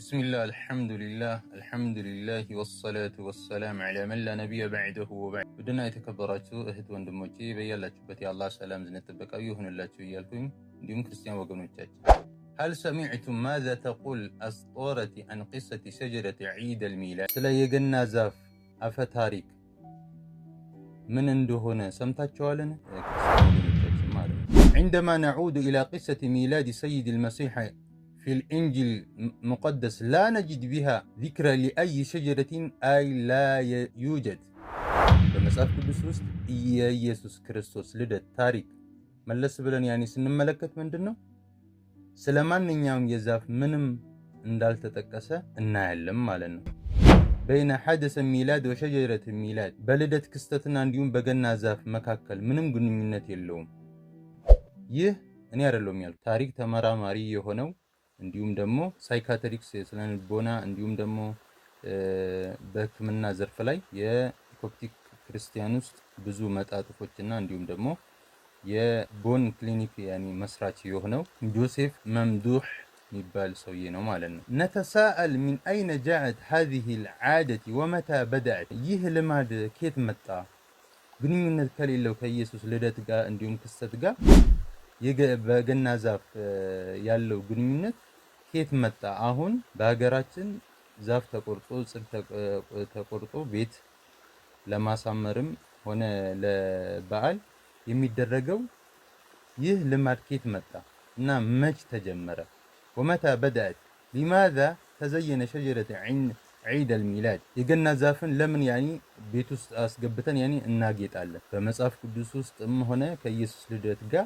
بسم الله، الحمد لله، الحمد لله والصلاة والسلام على من لا نبي بعده وبعد። ውድና የተከበራችሁ እህት ወንድሞቼ፣ በያላችሁበት የአላህ ሰላም እዝነት ጥበቃ ይሁንላችሁ እያልኩኝ፣ እንዲሁም ክርስቲያን ወገኖቻችን፣ هل سمعتم ماذا تقول أسطورة عن قصة شجرة عيد الميلاد? ስለ የገና ዛፍ አፈ ታሪክ ምን እንደሆነ ሰምታችኋልን? ክርስቲያን ወገኖቻችን ማለት ነው። عندما نعود إلى قصة ميلاد سيد المسيح في الإنجيل المقدس لا نجد بها ذكر لأي شجرة، أي لا يوجد። በመጽሐፍ ቅዱስ ውስጥ የኢየሱስ ክርስቶስ ልደት ታሪክ መለስ ብለን ያኔ ስንመለከት ምንድን ነው፣ ስለ ማንኛውም የዛፍ ምንም እንዳልተጠቀሰ እናያለን ማለት ነው። بين حدث الميلاد وشجرة الميلاد፣ በልደት ክስተትና እንዲሁም በገና ዛፍ መካከል ምንም ግንኙነት የለውም። ይህ እኔ አይደለሁም ያልኩት፣ ታሪክ ተመራማሪ የሆነው እንዲሁም ደግሞ psychiatrics የስነ ልቦና እንዲሁም ደግሞ በሕክምና ዘርፍ ላይ የኮፕቲክ ክርስቲያን ውስጥ ብዙ መጣጥፎችና እንዲሁም ደግሞ የቦን ክሊኒክ ያኒ መስራች የሆነው ጆሴፍ መምዱህ የሚባል ሰውዬ ነው ማለት ነው። نتساءل من أين جاءت هذه العادة ومتى بدأت? ይህ ልማድ ኬት መጣ? ግንኙነት ከሌለው ከኢየሱስ ልደት ጋር እንዲሁም ክስተት ጋር በገና ዛፍ ያለው ግንኙነት ኬት መጣ? አሁን በሀገራችን ዛፍ ተቆርጦ፣ ጽድ ተቆርጦ ቤት ለማሳመርም ሆነ ለበዓል የሚደረገው ይህ ልማድ ኬት መጣ እና መች ተጀመረ? ومتى بدأت? لماذا تزين شجرة عيد الميلاد? የገና ዛፍን ለምን ያኒ ቤት ውስጥ አስገብተን ያኒ እናጌጣለን? በመጽሐፍ ቅዱስ ውስጥም ሆነ ከኢየሱስ ልደት ጋር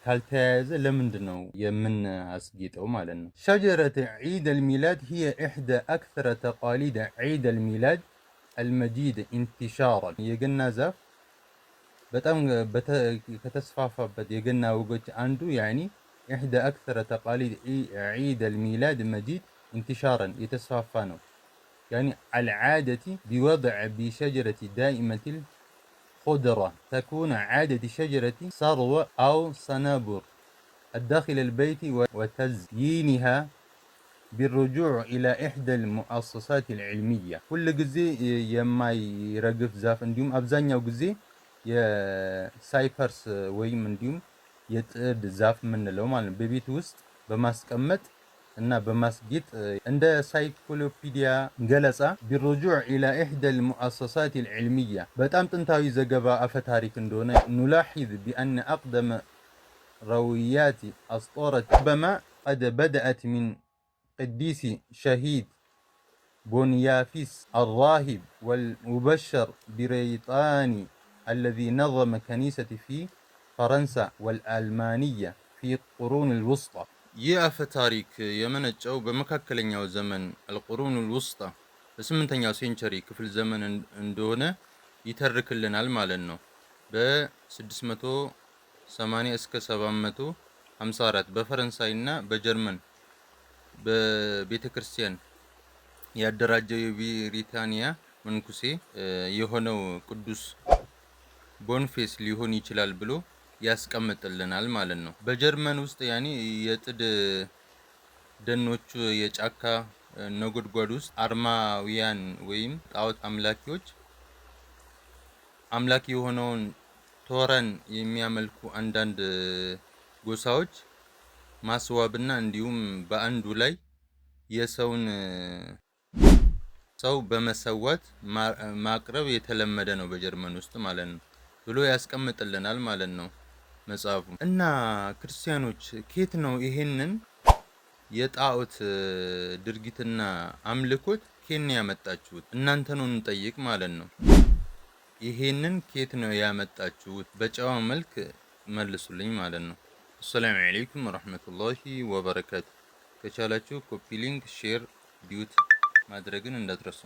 ካልተያያዘ ለምንድን ነው የምናስጌጠው ማለት ነው? شجرة عيد الميلاد هي إحدى أكثر تقاليد عيد الميلاد المجيد انتشارا። የገና ዛፍ በጣም ከተስፋፋበት የገና ወጎች አንዱ ያኒ إحدى أكثر تقاليد عيد الميلاد المجيد انتشارا የተስፋፋ ነው። يعني العادة بوضع بشجرة دائمة الخضرة تكون عادة شجرة سرو أو صنوبر الداخل البيت وتزيينها بالرجوع إلى إحدى المؤسسات العلمية። ሁል ጊዜ የማይረግፍ ዛፍ እንዲሁም አብዛኛው ጊዜ የ cypress ወይም እንዲሁም የጥድ ዛፍ የምንለው ማለት ነው በቤት ውስጥ በማስቀመጥ እና በማስጌጥ። እንደ ሳይክሎፒዲያ ገለጻ بالرجوع إلى إحدى المؤسسات العلمية በጣም ጥንታዊ ዘገባ አፈ ታሪክ እንደሆነ نلاحظ بأن أقدم روايات أسطورة ربما قد بدأت من قديس شهيد بونيافيس الراهب والمبشر بريطاني الذي نظم كنيسة في فرنسا والألمانية في قرون الوسطى። ይህ አፈ ታሪክ የመነጨው በመካከለኛው ዘመን القرون الوسطى በ8ኛው century ክፍል ዘመን እንደሆነ ይተርክልናል ማለት ነው። በ680 እስከ 754 በፈረንሳይና በጀርመን በቤተ ክርስቲያን ያደራጀው የብሪታንያ መንኩሴ የሆነው ቅዱስ ቦንፌስ ሊሆን ይችላል ብሎ ያስቀምጥልናል ማለት ነው። በጀርመን ውስጥ ያኔ የጥድ ደኖቹ የጫካ ነጎድጓድ ውስጥ አርማውያን ወይም ጣዖት አምላኪዎች አምላክ የሆነውን ቶረን የሚያመልኩ አንዳንድ ጎሳዎች ማስዋብና እንዲሁም በአንዱ ላይ የሰውን ሰው በመሰዋት ማቅረብ የተለመደ ነው በጀርመን ውስጥ ማለት ነው ብሎ ያስቀምጥልናል ማለት ነው መጽሐፉ። እና ክርስቲያኖች፣ ኬት ነው ይሄንን የጣዖት ድርጊትና አምልኮት ኬት ነው ያመጣችሁት? እናንተ ነው እንጠይቅ ማለት ነው። ይሄንን ኬት ነው ያመጣችሁት? በጨዋ መልክ መልሱልኝ ማለት ነው። السلام عليكم ورحمة الله وبركاته። ከቻላችሁ copy link፣ share፣ duet ማድረግን እንዳትረሱ።